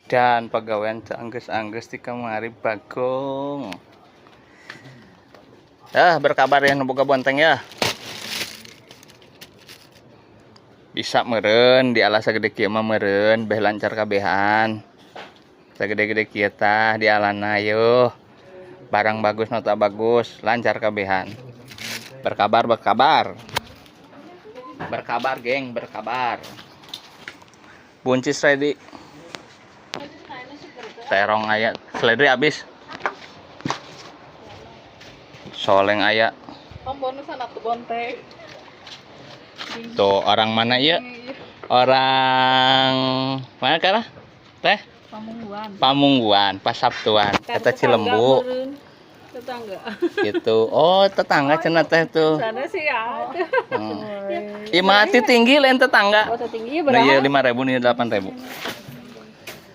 Dan pagawean teu anggeus-anggeus ti kamari, Bagong. Ah, berkabar ya nu boga bonteng ya. Bisa meureun di alas sagede kieu mah, meureun beh lancar kabehan. Sagede-gede kieu tah di alana yo. Barang bagus, nota bagus, lancar kabehan. Berkabar, berkabar. Berkabar, geng, berkabar. Buncis ready. Terong aya, seledri habis. Soleng aya. Om bonusan atuh bonteng. Tuh, orang mana ya? Orang mana kah? Teh? Pamungguan. Pamungguan, Pasabtuan. Kata Cilembu Tetangga. Gitu. Oh, tetangga cenah teh tuh. Sana sih ya. Ih, mati tinggi lain tetangga. Oh, tinggi Nah, iya berapa? 5.000 nih, 8.000.